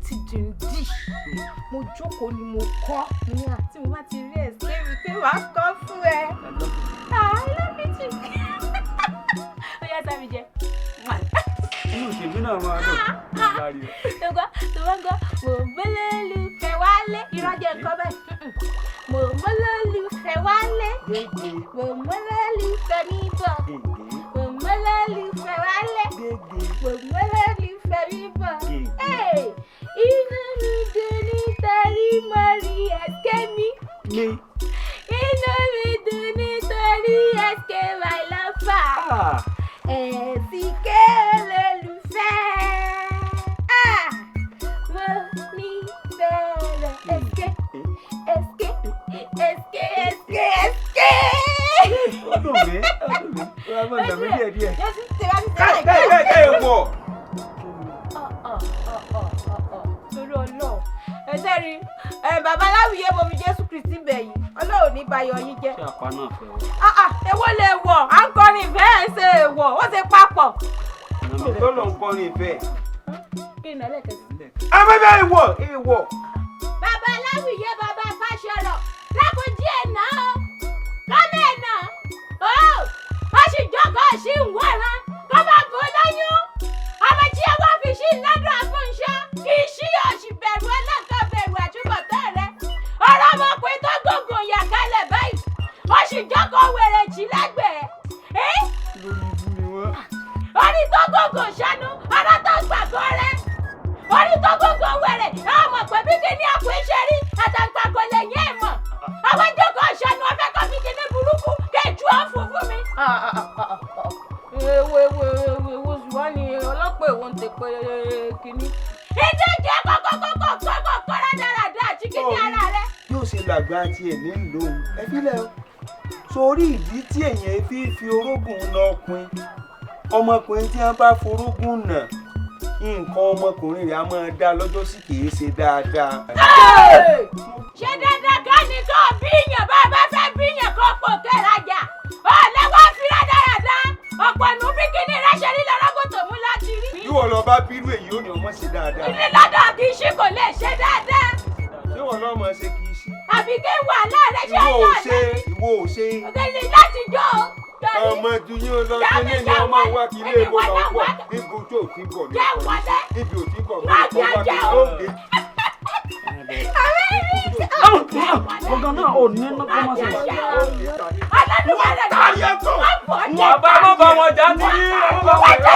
Ti dìndín mo jókòó ni mo kọ́ ní à tí mo bá ti rí ẹ̀ sí mi pé wàá kọ́ fún ẹ. Ah, I love you too. Ó yá, sábì jẹ. Inú tèmi náà máa dùn lárí o. Tó gbọ́, tó bá gbọ́, mo gbólólùfẹ́ wálé. Irọ́ jẹ́ nǹkan báyìí. Mo gbólólùfẹ́ wálé. Mo gbólólùfẹ́ mi bọ̀. Mo gbólólùfẹ́ wálé. Mo gbólólùfẹ́ mi bọ̀. Hey, inú mi dùn nítorí mo rí ẹ̀kẹ́ mi. Mi. Inú mi dùn nítorí ẹ̀kẹ́ my lover. Ẹ̀sìnké olólùfẹ́. Ah! Mo nífẹ̀ẹ́ rẹ̀. Ẹ̀sìnké, ẹ̀sìnké, ẹ̀sìnké, ẹ̀sìnké, ẹ̀sìnké. Ó dùn mí, ó dùn mí, ó máa ń dà mí díẹ̀ díẹ̀. Jésù ti wá sí Káì káì káì káì wọ̀. Torí Ọlọ́run, ẹ sẹ́rí ẹ, bàbá aláwìyé, mo fi Jésù Kristi bẹ̀ yín, Ọlọ́run ní bayọ̀ yín jẹ́. Ṣé àpá náà fẹ́ wọ? Ah, ah, èwo lè wọ̀? À ń kọrin ìfẹ́, ẹ̀ ń ṣe èèwọ̀, ó ṣe papọ̀. Lóòótọ́ ló ń kọrin ìfẹ́. Kí ni ẹlẹ́kẹ̀sí? Afẹ́fẹ́ ìwọ̀ ìwọ̀. Bàbá aláwìyé, bàbá fàṣọrọ, lákòójí ẹ̀ náà kọ́mẹ̀ ẹ̀ náà ó ó sì jókòó sí ìwọ̀ran kó bá bò lóyún ọmọ tí ẹ wá fi sí lọ́dọ̀ àfúnṣọ́ kì í sí òsì bẹ̀rù ọlọ́kọ̀ bẹ̀rù àtúbọ̀tán rẹ. Ọ̀rọ̀ ọmọkùnrin tó gbógun ìyà kalẹ̀ báyìí, ó sì jókòó wèrè jì lẹ́gbẹ̀ẹ́ ẹ́. Lórí ibú ni wọ́n. Orí tó gbógun ṣánú ọ̀rọ̀ tó gbàgbọ́ rẹ, orí tó gbógun wèrè, àwọn mọ̀ pé bí kíní àpò iṣẹ́ rí àtàǹpàkò lè yẹn ẹ̀ mọ̀. Àwọn jókòó ṣánú ọ̀fẹ́ kan fi kíní burúkú kẹjú ọ̀fun fún mi. Ewo ewo ewo ewo, ṣùgbọ́n ni ọlọ́pàá èwo ń tẹ pé kíní. Ìdíje kókókókó kókó kọ́ra dáradára àti kíní ara rẹ. Yóò ṣe làgbà tiẹ̀ ní lòun ẹ fílẹ̀ o. Sórí ìdí tí èèyàn fi fi orógùn na ọkùnrin, ọmọkùnrin tí wọ́n bá forógùn nà, nǹkan ọmọkùnrin rẹ̀ á máa dá lọ́jọ́ sí, kì í ṣe dáadáa. Ṣé dandan kan ni kò bíyàn bá a bá fẹ́ bíyàn kó pò kẹ́rajà ọ̀lẹ́ wá fi rádaràda ọ̀pọ̀ nù bí kíní rẹ̀ ṣe rí lọ́rọ́gùn tó mú láti rí. Ìwọ lọ bá bírú èyí, ó ní ọmọ ṣe dáadáa. Ilé lọ́dọ̀ kì í ṣe kò lè ṣe dáadáa. Ṣé wọn náà máa ṣe kì í ṣe? Àbí kí wàhálà rẹ̀ ṣe Ìwọ ò yọ̀ ṣe, ìwọ ò ṣe. Òkèlè láti jó o. Ọmọ ju yín lọ sí ní ọmọ wa kí ilé ìbò lọ wọ níbi ojú ò tí bọ̀ ní Jẹ́ wọlé. níbi ò tí bọ̀ ní Má ọkọ̀ wá jẹ́ kí o. ó dé. Ọ̀gá náà ò ní ná kó má ṣe. Ọlọ́dún wẹ̀rẹ̀ Táyé tó. wọ́n Bàbá, má bá wọn jà ní, má bá wọn jà.